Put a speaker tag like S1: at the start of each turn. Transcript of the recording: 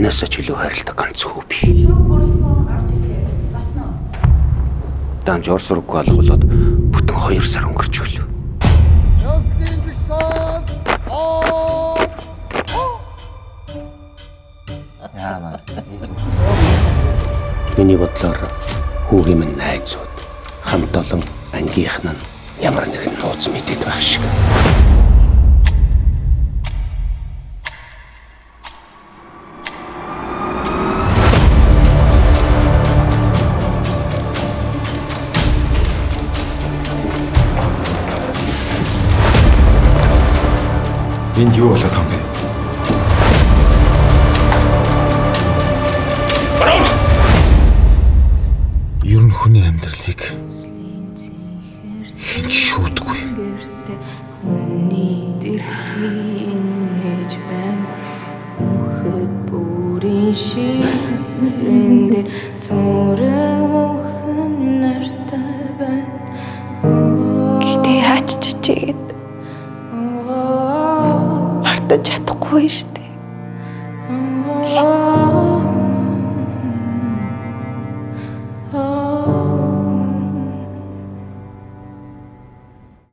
S1: Эннээс ч илүү хайрладаг ганц хүү би.
S2: Шүүх бүрэлдэхүүн гарч ирлээ. Басна уу?
S1: Данж Орос руугүй алгуулад бүтэн 2 сар өнгөрч өглөө.
S3: Яамаа. Ээж нь.
S1: Миний бодлоор хүүгийн минь найзууд хамт олон ангийнх нь ямар нэгэн нууц мэдээд байх шиг.
S3: Энд юу болоод байгаа юм бэ?
S4: Ер нь хүний амьдралыг хэн ч шүүдгүй.
S5: Гэртээ хүний дэлхийн нэж байна. Мөхөд бүрийн ширэндээ зүрэг бүхэн нартай байна.
S6: Гэхдээ яач чичээгээд мартаж чадахгүй шүү